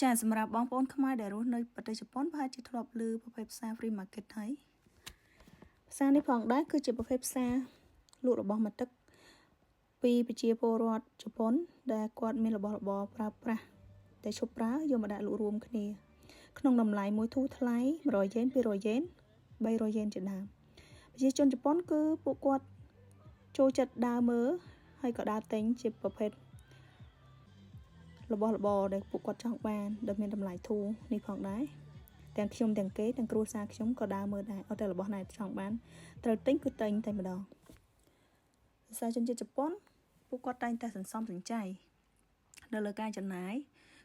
ចាសម្រាប់បងប្អូនខ្មែរដែលរស់នៅប្រទេសជប៉ុនប្រហែលជាធ្លាប់ឮប្រភេទផ្សារ Free Market ហើយផ្សារនេះផងដែរគឺជាប្រភេទផ្សារលក់របស់មួយទឹកពីប្រជាពលរដ្ឋជប៉ុនដែលគាត់មានរបស់របរប្រើប្រាស់តែឈប់ប្រើយកមកដាក់លក់រួមគ្នា ក្នុងតម្លៃមួយធូរថ្លៃ100យេន200យេន300យេនជាដើមប្រជាជនជប៉ុនគឺពួកគាត់ចូលចិត្តដើរមើលហើយក៏ដើរទិញជាប្រភេទរបស់របរដែលពួកគាត់ចង់បានដែលមានតម្លៃធូរនេះផងដែរទាំងខ្ញុំទាំងគេទាំងគ្រួសារខ្ញុំក៏ដើរមើលដែរអត់តែរបស់ណាចង់បានត្រូវទិញគឺទិញតែម្ដងភាសាជនជាតិជប៉ុនពួកគាត់តែងតែសន្សំសំចៃនៅលើការចំណាយ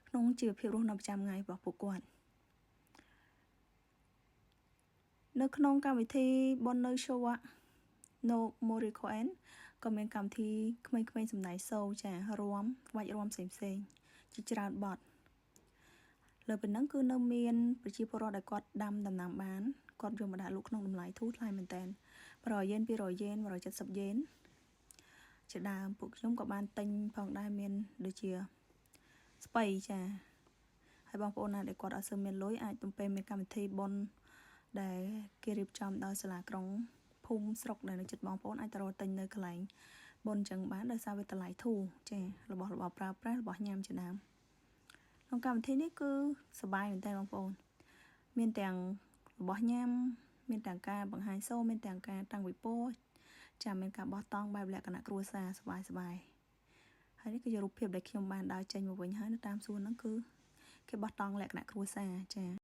ក្នុងជីវភាពរស់នៅប្រចាំថ្ងៃរបស់ពួកគាត់នៅក្នុងកម្មវិធីបុណ្យនៅ Showa no Morikoen ក៏មានកម្មវិធីក្មេងៗសំដែងសូរចារាំក្បាច់រាំផ្សេងៗជាច្រើនបទលើពីហ្នឹងគឺនៅមានប្រជាពលរដ្ឋដែលគាត់ដាំដំណាំបានគាត់យកមកដាក់លក់ក្នុងតម្លៃធូរថ្លៃមែនតើ100យេន200យេន170យេនជាដើមពួកខ្ញុំក៏បានទិញផងដែរមានដូចជាស្ពៃចាហើយបងប្អូនណាដែលគាត់អត់សូវមានលុយអាចទំពេលមានកម្មវិធីបុណ្យដែលគេរៀបចំដោយសាលាក្រុងភូមិស្រុកដែលនៅជិតបងប្អូនអាចទៅរកទិញនៅកន្លែងបុណ្យចឹងបានដោយសារវាតម្លៃធូរចារបស់របរប្រើប្រាស់របស់ញ៉ាំជាដើមក្នុងកម្មវិធីនេះគឺសប្បាយមែនតើបងប្អូនមានទាំងរបស់ញ៉ាំមានទាំងការបង្ហាញសូរមានទាំងការតាំងវិពណ៌ចាមានការបោះតង់បែបលក្ខណៈគ្រួសារសប្បាយសប្បាយហើយនេះគឺជារូបភាពដែលខ្ញុំបានដើរចេញមកវិញហើយនៅតាមសួនហ្នឹងគឺគេបោះតង់លក្ខណៈគ្រួសារចា។